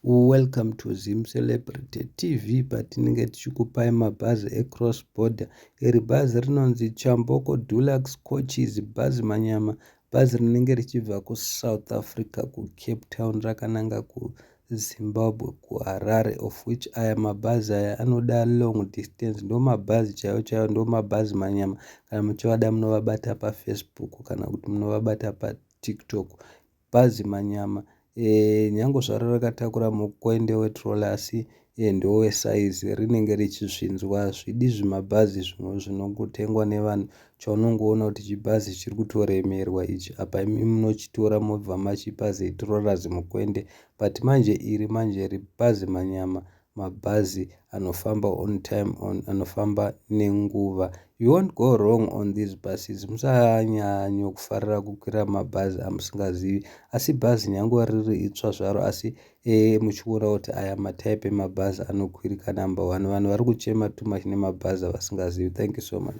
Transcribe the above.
Welcome to Zim Celebrity TV, patinenge tichikupai mabhazi ecross border. Iri bhazi rinonzi Chamboko Dulux Coaches, bhazi manyama, bhazi rinenge richibva kuSouth Africa, kuCape Town, rakananga kuZimbabwe, kuHarare, of which aya mabhazi aya anoda long distance. Ndo mabhazi chaiwo chaiwo, ndo mabhazi manyama. Kana muchivada, munovabata paFacebook kana kuti munovabata paTikTok. Bhazi manyama, nyange zvaro rakatakura mukwende wetrola, asi ndowesaizi rinenge richizvinzwa. Zvidi zvimabhazi zvimwe zvinongotengwa nevanhu, chaunongoona kuti chibhazi chiri kutoremerwa ichi, apa imi munochitora mobva machipa zitrola, zimukwende. But manje iri manje ribhazi manyama, mabhazi anofamba on time, anofamba nenguva. You won't go wrong on these buses. Musanyanyokufarira kukwira mabhazi amusingazivi, asi bhazi nyange riri itsva zvaro, asi muchiona kuti aya matype emabhazi anokwirika number one. Vanhu vari kuchema too much nemabhazi avasingazivi. Thank you so much.